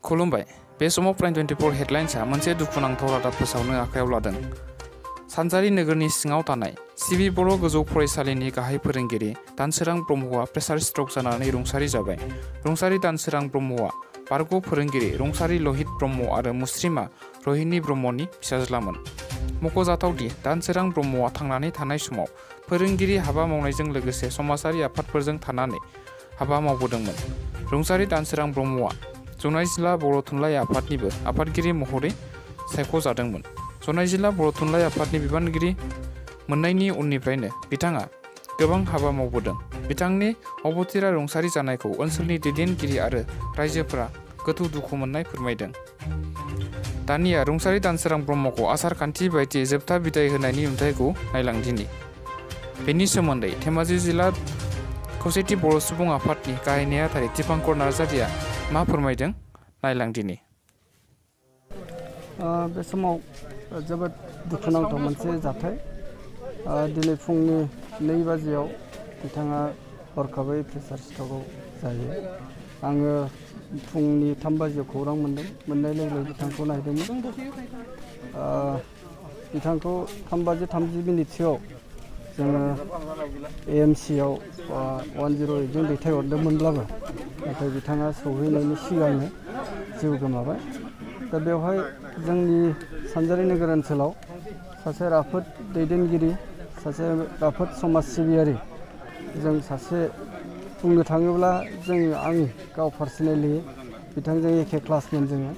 खुलुमबाय। बे समाव प्राइम 24 हेडलाइन्सआ मोनसे दुखुनांथाव रादाब फोसावनो आखायाव लादों। सानजारि नोगोरनि सिङाव थानाय सिबि बर' गोजौ फरायसालिनि गाहाय फोरोंगिरि दानसोरां ब्रह्मआ प्रेसार स्ट्रक जानानै रुंसारि जाबाय। रुंसारि दानसोरां ब्रह्मआ बारग' फोरोंगिरि रुंसारि लहित ब्रह्म आरो मुस्रिमा रहिनी ब्रह्मनि फिसाज्लामोन। मख'जाथावदि दानसोरां ब्रह्मआ थांनानै थानाय समाव फोरोंगिरि हाबा मावनायजों लोगोसे समाजारि आफादफोरजों थानानै हाबा मावबोदोंमोन। रुंसारि दानसोरां ब्रह्मआ जनाय जिल्ला बर' थुनलाइ आफादनिबो आफादगिरि महरै सायख'जादोंमोन। जनाय जिल्ला बर' थुनलाइ आफादनि बिबानगिरि मोननायनि उननिफ्रायनो बिथाङा गोबां हाबा मावबोदों। बिथांनि अबथिरा रुंसारि जानायखौ ओनसोलनि दैदेनगिरि आरो रायजोफोरा गोथौ दुखु मोननाय फोरमायदों। दानिया रुंसारि दानसोरां ब्रह्मखौ आसार खान्थि बायदियै जोबथा बिदाय होनायनि नुथायखौ नायलांदिनि। बेनि सोमोन्दै धेमाजि जिल्ला खौसेथि बर' सुबुं आफादनि गाहाय नेहाथारि दिपांकर नार्जारिया मा फोरमायदों नायलांदिनि। बे समाव जोबोद दुखुनांथाव मोनसे जाथाय। दिनै फुंनि 2 बाजियाव बिथाङा हरखाबै प्रेसार स्ट्रकआव जायो। आङो फुंनि 3 बाजियाव खौरां मोनदों। मोननाय लोगो लोगो बिथांखौ नायदोंमोन। बिथांखौ 3:30 जोङो AMCआव 108 जों दैथायहरदोंमोनब्लाबो नाथाय बिथाङा सौहैनायनि सिगांनो जिउ गोमाबाय। दा बेवहाय जोंनि सानजारि नोगोर ओनसोलाव सासे राफोद दैदेनगिरि, सासे राफोद समाज सिबियारि, जों सासे बुंनो थाङोब्ला आं गाव पार्सनेलि बिथांजों एखे क्लासमोन। जोङो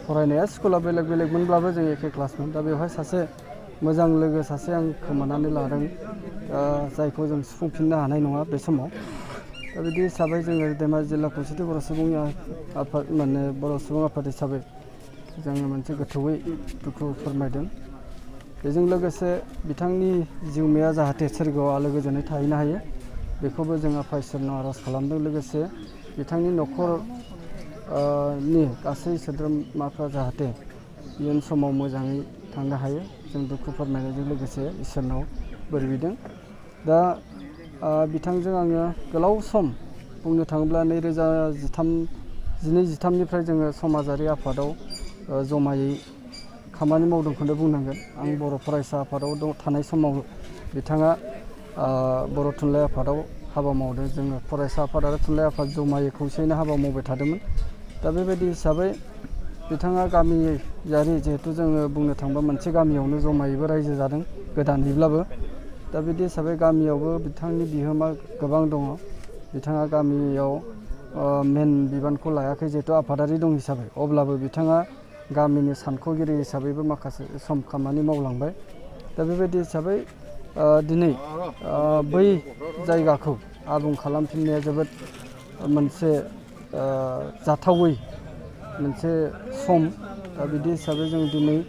फरायनाया स्कुला बेलेग बेलेगमोनब्लाबो जों एखे क्लासमोन। दा बेवहाय सासे मोजां लोगो सासे आं खोमानानै लादों, जायखौ जों सुफुंफिननो हानाय नङा बे समाव। दा बिदि हिसाबै जोङो धेमाजि जिल्ला खौसेथि बर' सुबुं आफाद बर' सुबुं आफाद हिसाबै जोङो मोनसे गोथौयै दुखु फोरमायदों। बेजों लोगोसे बिथांनि जिउमाया जाहाथे सोरगोआव आलो गोजोनै थाहैनो हायो बेखौबो जों आफा इसोरनाव आर'ज खालामदों। लोगोसे बिथांनि न'खरनि गासै सोद्रोमाफ्रा जाहाथे इयुन समाव मोजाङै थांनो हायो जों दुखु फोरमायनायजों लोगोसे इसोरनाव बोर बिदों। दा बिथांजों आङो गोलाव सम बुंनो थाङोब्ला 2013-निफ्राय जोङो समाजारि आफादाव जमायै खामानि मावदोंखौनो बुंनांगोन। आं बर' फरायसा आफादाव थानाय समाव बिथाङा बर' थुनलाइ आफादाव हाबा मावदों। जोङो फरायसा आफाद आरो थुनलाइ आफाद जमायै खौसेयैनो हाबा मावबाय थादोंमोन। दा बेबायदि हिसाबै बिथाङा गामियारि, जिहेथु जोङो बुंनो थांबा मोनसे गामियावनो जमायैबो रायजो जादों गोदानैब्लाबो। दा बिदि हिसाबै गामियावबो बिथांनि बिहोमा गोबां दङ। बिथाङा गामियाव मेन बिबानखौ लायाखै जिहेतु आफादारि दं हिसाबै, अब्लाबो बिथाङा गामिनि सानख'गिरि हिसाबैबो माखासे सम खामानि मावलांबाय। दा बेबायदि हिसाबै दिनै बै जायगाखौ आबुं खालामफिननाया जोबोद मोनसे जाथावै मोनसे सम। दा बिदि हिसाबै जों दिनै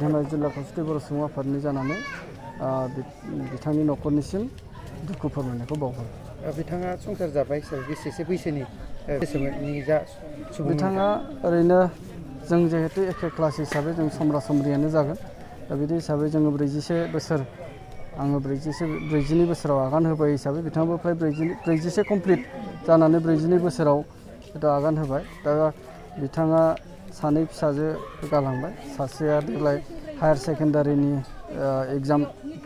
धेमाजि जिल्ला खौसेथि बर' सुबुं आफादनि जानानै बिथांनि न'खरनिसिम दुखु फोरमायनायखौ बावहरो। बिथाङा संसार जाबाय हिसाबै बेसेसो बैसोनि बिथाङा ओरैनो जों जिहेतु एखे क्लास हिसाबै जों समरा समरियानो जागोन। दा बिदि हिसाबै जोङो 41 बोसोर, आङो 42 बोसोराव आगान होबाय हिसाबै बिथाङाबो फ्राय 41 कमप्लिट जानानै 42 बोसोराव आगान होबाय। दा बिथाङा 2 फिसाजो गालांबाय। सासेया देग्लाय हायार सेकेन्डारिनि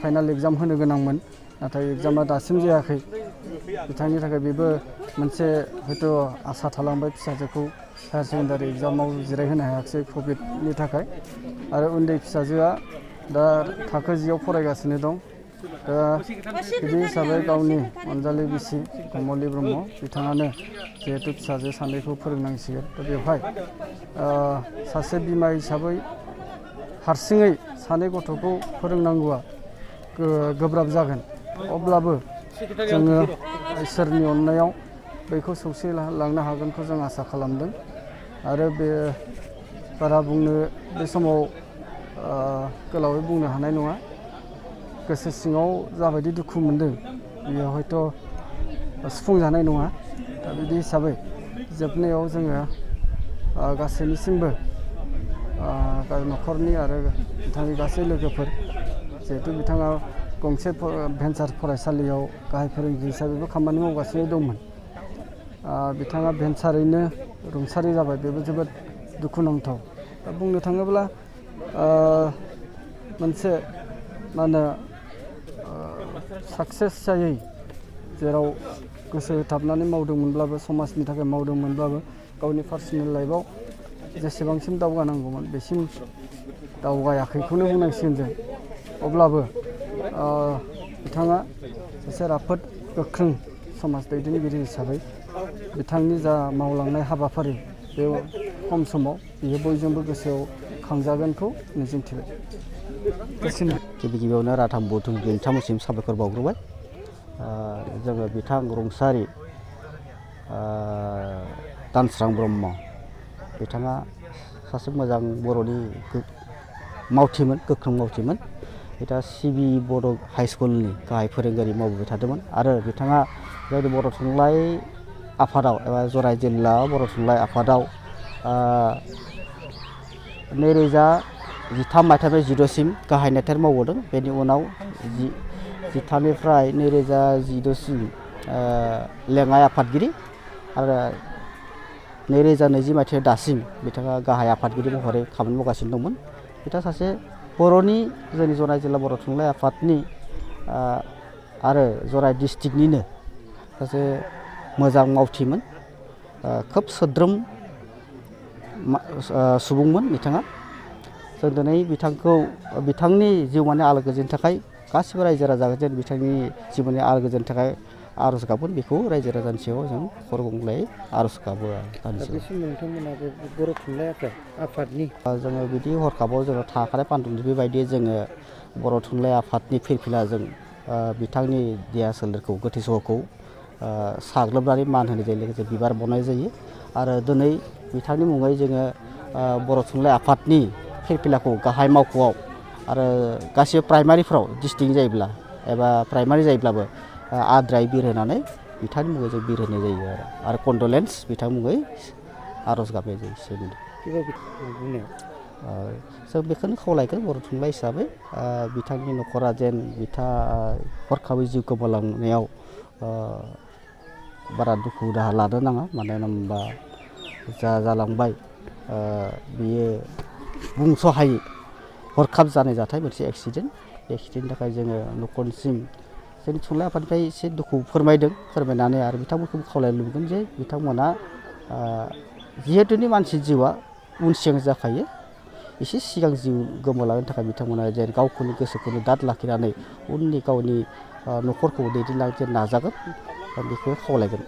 फाइनाल एग्जाम होनो गोनांमोन, नाथाय एग्जामा दासिम जायाखै। बिथांनि थाखाय बेबो मोनसे हयथ' आसा थालांबाय, फिसाजोखौ हायार सेकेन्डारि एग्जामाव जिरायहोनो हायाखिसै कभिडनि थाखाय। आरो उन्दै फिसाजोआ दा थाखो 10आव फरायगासिनो दं। दा बिदि हिसाबै गावनि अनजालि बिसि कमलि ब्रह्म बिथाङानो जिहेतु फिसाजो सानैखौ फोरोंनांसिगोन। दा बेवहाय सासे बिमा हिसाबै हारसिङै 2 गथ'खौ फोरोंनांगौआ गोब्राब जागोन। अब्लाबो जोङो इसोरनि अननायाव बैखौ सौसिलांनो हागोनखौ जों आसा खालामदों। आरो बारा बुंनो बे समाव गोलावै बुंनो हानाय नङा। गोसो सिङाव जाबायदि दुखु मोनदों बेयो हयथ' सुफुंजानाय नङा। दा बिदि हिसाबै जोबनायाव जोङो गासैनिसिमबो न'खरनि आरो बिथांनि गासै लोगोफोर, जिहेतु बिथाङा गंसे भेन्सार फरायसालियाव गाहाय फोरोंगिरि हिसाबैबो खामानि मावगासिनो दंमोन। बिथाङा भेन्सारैनो रुंसारि जाबाय बेबो जोबोद दुखुनांथाव दा बुंनो थाङोब्ला मोनसे मा होनो साक्सेस जायै जेराव गोसो होथाबनानै मावदोंमोनब्लाबो समाजनि थाखाय मावदोंमोनब्लाबो गावनि पार्सनेल लाइफआव जेसेबांसिम दावगानांगौमोन बेसिम दावगायाखैखौनो बुंनांसिगोन जों अब्लाबो बिथाङा सासे राफोद गोख्रों समाज दैदेनगिरि हिसाबै बिथांनि जा मावलांनाय हाबाफारि बे खम समाव बियो बयजोंबो गोसोआव खांजागोनखौ मिजिंथिबाय। गिबि गिबियावनो राथाम बुथुम बिथांमोनसिम साबायखर बावग्रोबाय जोङो बिथां रुंसारि दानसोरां ब्रह्म बिथाङा सासे मोजां बर'नि मावथिमोन गोख्रों मावथिमोन बिथाङा सिबि बर' हाइ स्कुलनि गाहाय फोरोंगिरि मावबोबाय थादोंमोन आरो बिथाङा जोंनि बर' थुनलाइ आफादाव एबा जराय जिल्ला बर' थुनलाइ आफादाव 2013 मायथाइनिफ्राय 2014सिम गाहाय नेथार मावबोदों बेनि उनाव 2013निफ्राय 2016सिम लेङाइ आफादगिरि आरो 2020 मायथाइयाव दासिम बिथाङा गाहाय आफादगिरि महरै खामानि मावगासिनो दंमोन। बिथाङा सासे बर'नि जोंनि जराय जिल्ला बर' थुनलाइ आफादनि आरो जराय डिस्ट्रिक्टनिनो सासे मोजां मावथिमोन खोब सोद्रोम सुबुंमोन बिथाङा जों दिनै बिथांखौ बिथांनि जिउमानि आलो गोजोननि थाखाय गासिबो रायजो राजाजों बिथांनि जिउमानि आलो गोजोननि थाखाय आर'ज गाबगोन बेखौ रायजो राजानि सायाव जों खर' गंग्लायै आर'ज गाबो बे समाव नोंथांमोना बे बर' थुनलाइ आफादनि जोङो बिदि हरखाबाव जोङो थाखानाय पान्डुनि बेबायदि जोङो बर' थुनलाइ आफादनि फिरफिलाजों बिथांनि देहा सोलेरखौ गोथै सहखौ साग्लोबनानै मान होनाय जायो लोगोसे बिबार बावनाय जायो आरो दिनै बिथांनि मुङै जोङो बर' थुनलाइ आफादनि फिरफिलाखौ गाहाय मावख'आव आरो गासिबो प्राइमारिफ्राव डिस्ट्रिक्ट जायोब्ला एबा प्राइमारि जायोब्लाबो आद्रायै बिर होनानै बिथांनि मुङै जों बिर होनाय जायो आरो कन्डलेन्स बिथांनि मुङै आर'ज गाबनाय जायो जों बेखौनो खावलायगोन बर' थुनलाइ हिसाबै बिथांनि न'खरा जेन हरखाबै जिउ गोमालांनायाव बारा दुखु दाहा लानो नाङा मानो होनोबा जा जालांबाय बियो बुंस'हायै हरखाब जानाय जाथाय मोनसे एक्सिडेन्टनि थाखाय जोङो न'खरनिसिम जोंनि थुनलाइ आफादनिफ्राय एसे दुखु फोरमायनानै आरो बिथांमोनखौ खावलायनो लुबैगोन जे बिथांमोना जिहेतुनि मानसि जिउआ उन सिगां जाखायो एसे सिगां जिउ गोमालांनो थाखाय बिथांमोना जेन गावखौनो गोसोखौनो दाद लाखिनानै उननि गावनि न'खरखौ दैदेनलांनो नाजागोन बेखौ खावलायगोन।